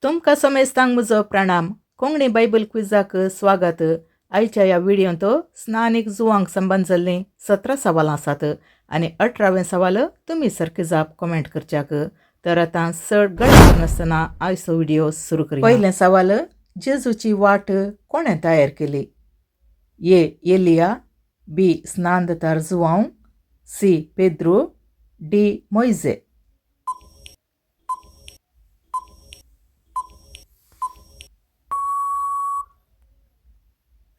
तुमकां समेस्तांक म्हजो प्रणाम. कोंकणी बायबल क्विजाक स्वागत. आयच्या ह्या व्हिडियोंत स्नानीक जुवांक संबंद जाल्लीं 17 सवालां आसात आनी 18वें सवाल तुमी सारकी जाप कमेंट करच्याक. तर आतां चड गडबड नासतना आयचो व्हिडियो सुरू करूया. पयलें सवाल, जेजूची वाट कोणें तयार केली? ए एलिया, बी स्नानदातार जुवांव, सी पेद्रू, डी मोयजे.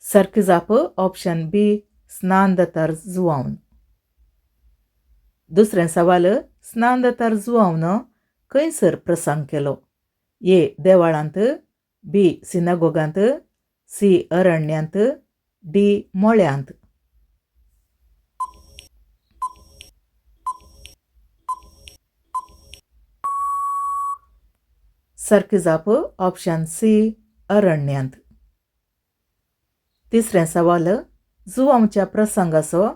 सारकी जाप ऑप्शन बी स्नानदातार जुवांवन. दुसरें सवाल, स्नानदातार जुवांवन खंयसर प्रसंग केलो? ए देवाळांत, बी सिनागोगांत, सी अरण्यांत, डी मळ्यांत. सारकी जाप ऑप्शन सी अरण्यांत. तिसरें सवाल, जुवांवच्या प्रसंगाचो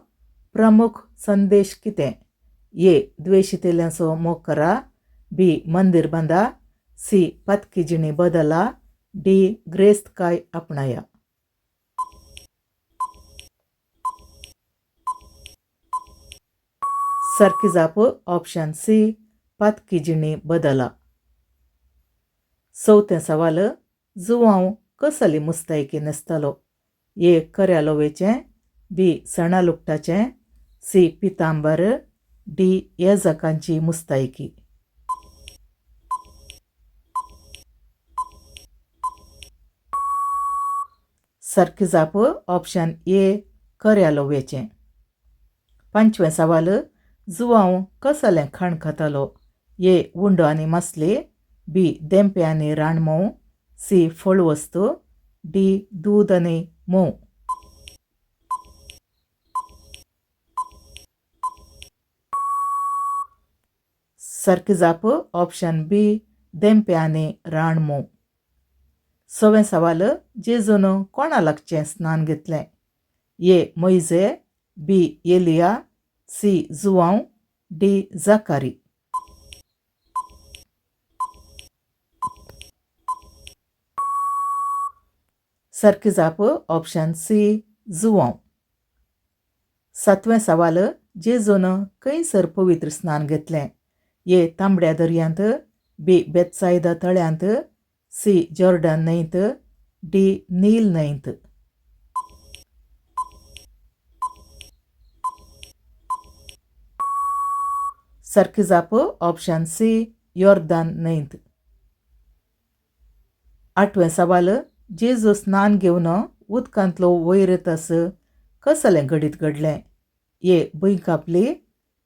प्रमुख संदेश कितें? ए द्वेशितेल्यांचो मोग करा, बी मंदिर बांदा, सी पातकी जिणी बदला, डी ग्रेस्तकाय आपणाया. सारकी जाप ऑप्शन सी पातकी जिणी बदला. चवथें सवाल, जुवांव कसली मुस्तायकी न्हेसतालो? ए कऱ्या लोवेचें, बी सणा लुगटाचें, सी पितांबर, डी येजकांची मुस्तायकी. सारकी जाप ऑप्शन ए कऱ्या लोवेचें. पांचवें सवाल, जुवांव कसलें खाण खातालो? ए उंडो आनी मासली, बी देंपे आनी रानमोव, सी फळ वस्तू, डी दूद आनी म्होंव. सारकी जाप ऑप्शन बी देंपे आनी रानमोव. सवें सवाल, जेजून कोणा लागचें स्नान घेतलें? ए मोयजे, बी एलिया, सी जुवांव, डी जाकारी. सारकी जाप ऑप्शन सी जुवांव. सातवें सवाल, जेजून खंयसर पवित्र स्नान घेतलें? ए तांबड्या दर्यांत, बी बेतसायदा तळ्यांत, सी जॉर्डन न्हंयत, डी नील न्हंयत. सारकी जाप ऑप्शन सी योर्दान न्हंयत. आठवें सवाल, जेजू स्नान घेवन उदकांतलो वयर येतास कसलें घडीत घडलें? ए भूंय कापली,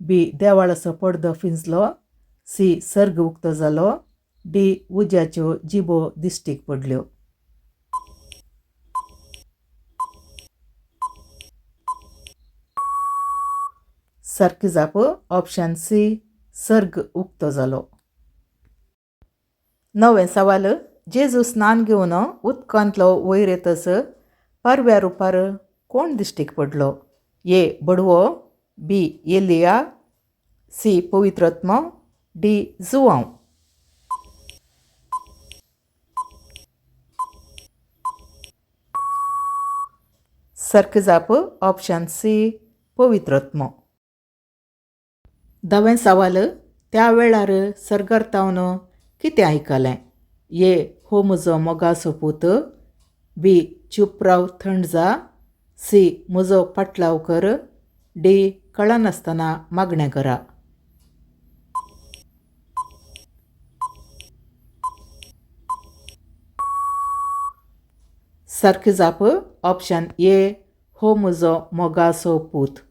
बी देवाळाचो पडदो फिंजलो, सी सर्ग उक्तो जालो, डी उज्याच्यो जिबो दिश्टीक पडल्यो. सारकी जाप ऑप्शन सी सर्ग उक्तो जालो. णवें सवाल, जेजू स्नान घेवन उदकांतलो वयर येतस पारव्या रुपार कोण दिश्टीक पडलो? ए बडवो, बी एलिया, सी पवित्रत्म, डी जुवांव. सारकी जाप ऑप्शन सी पवित्रत्म. धावें सवाल, त्या वेळार सर्गार तावन कितें आयकलें? ए हो म्हजो मोगाचो पूत, बी चूप राव थंड जा, सी म्हजो पाटलाव कर, डी कळनासतना मागणें करा. सारकी जाप ऑप्शन ए हो म्हजो मोगाचो पूत.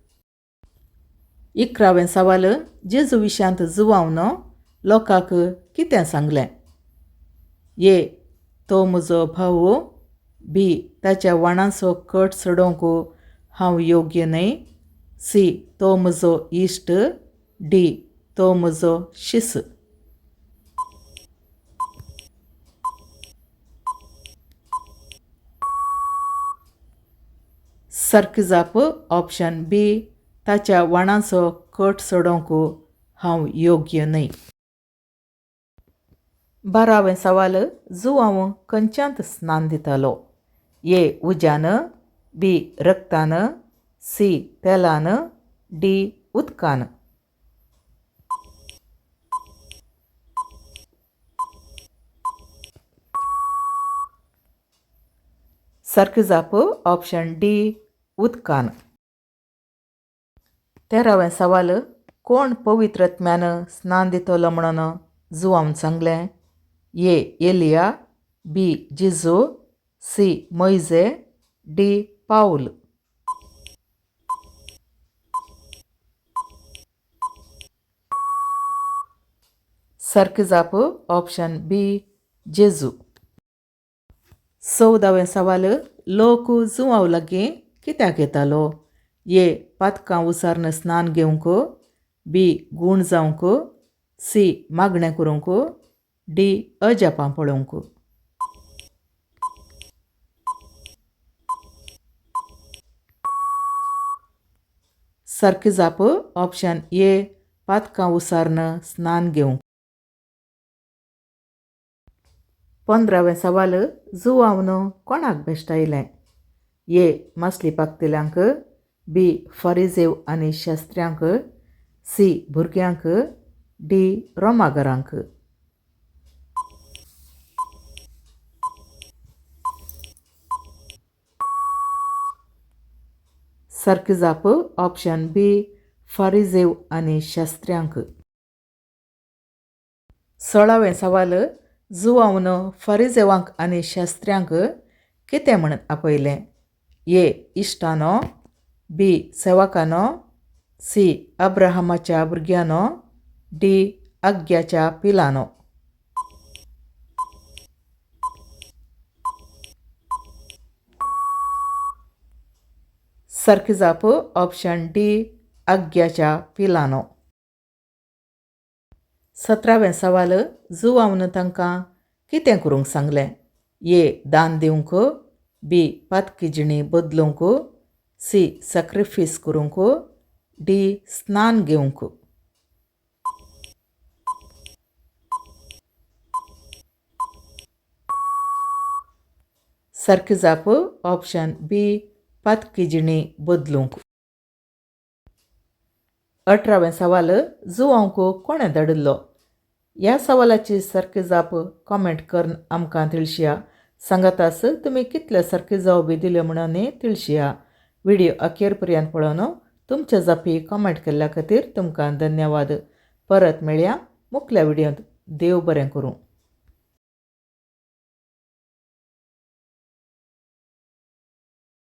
11वें सवाल, जेजू विशांत जुवावन लोकांक कितें सांगलें? ए तो म्हजो भाऊ, बी ताच्या वाणाचो कट चडोवंक हांव योग्य न्हय, सी तो म्हजो इश्ट, डी तो म्हजो शिस. सारकी जाप ऑप्शन बी ताच्या वाणाचो कट चडोवंक हांव योग्य न्हय. बारावें सवाल, जुआंव खंयच्यांत स्नान दितालो? ए उज्यान, बी रक्तान, सी तेलान, डी उदकान। सारकी जाप ऑप्शन डी उदकान। तेरावें सवाल, कोण पवित्र आत्म्यान स्नान दितलो म्हणून जुआंवन सांगलें? ए एलिया, बी जेजू, सी मोयजे, डी पावल। सारकी जाप ऑप्शन बी जेजू। चवदावें सवाल, लोक जुआंव लागीं कित्याक येतालो? ए पातकां उसारन स्नान घेवंक, बी गूण जावंक, सी मागणें करूंक, डी अजापां पळोवंक। सारकी जाप ऑप्शन ए पातकां उसारन स्नान घेवंक। पंदरावें सवाल, जुआंवन कोणाक भेश्टायलें? ए मासली पाकतिल्यांक, बी फारिजेव आनी शास्त्र्यांक, सी भुरग्यांक, डी रोमागरांक। सारकी जाप ऑप्शन बी फारिजेव आनी शास्त्र्यांक। सोळावें सवाल, जुआंवन फारिजेवांक आनी शास्त्र्यांक कितें म्हणून आपयलें? ए इश्टानो, बी सेवकानो, सी अब्राहमाच्या भुरग्यानो, डी आग्याच्या पिलानो। सारकी जाप ऑप्शन डी आग्याच्या पिलानो। सतरावें सवाल, जुआंवन तांकां कितें करूंक सांगलें? ए दान दिवंक, बी पातकी जिणी बदलूंक, सी सॅक्रिफीस करूंक, डी स्नान घेवंक। सारकी जाप ऑप्शन बी पातकी जिणी बदलूंक। अठरावें सवाल, जुआंवक कोणें धाडिल्लो? ह्या सवालाची सारकी जाप कॉमेंट करून आमकां तिळशिया। सांगातास तुमी कितले सारकी जाप बी दिल्यो म्हणून तिळशिया। व्हिडिओ अखेर पर्यंत पळोवन तुमच्या जापी कॉमेंट केल्ल्या खातीर तुमकां धन्यवाद। परत मेळया मुखल्या व्हिडियोंत। देव बरें करूं।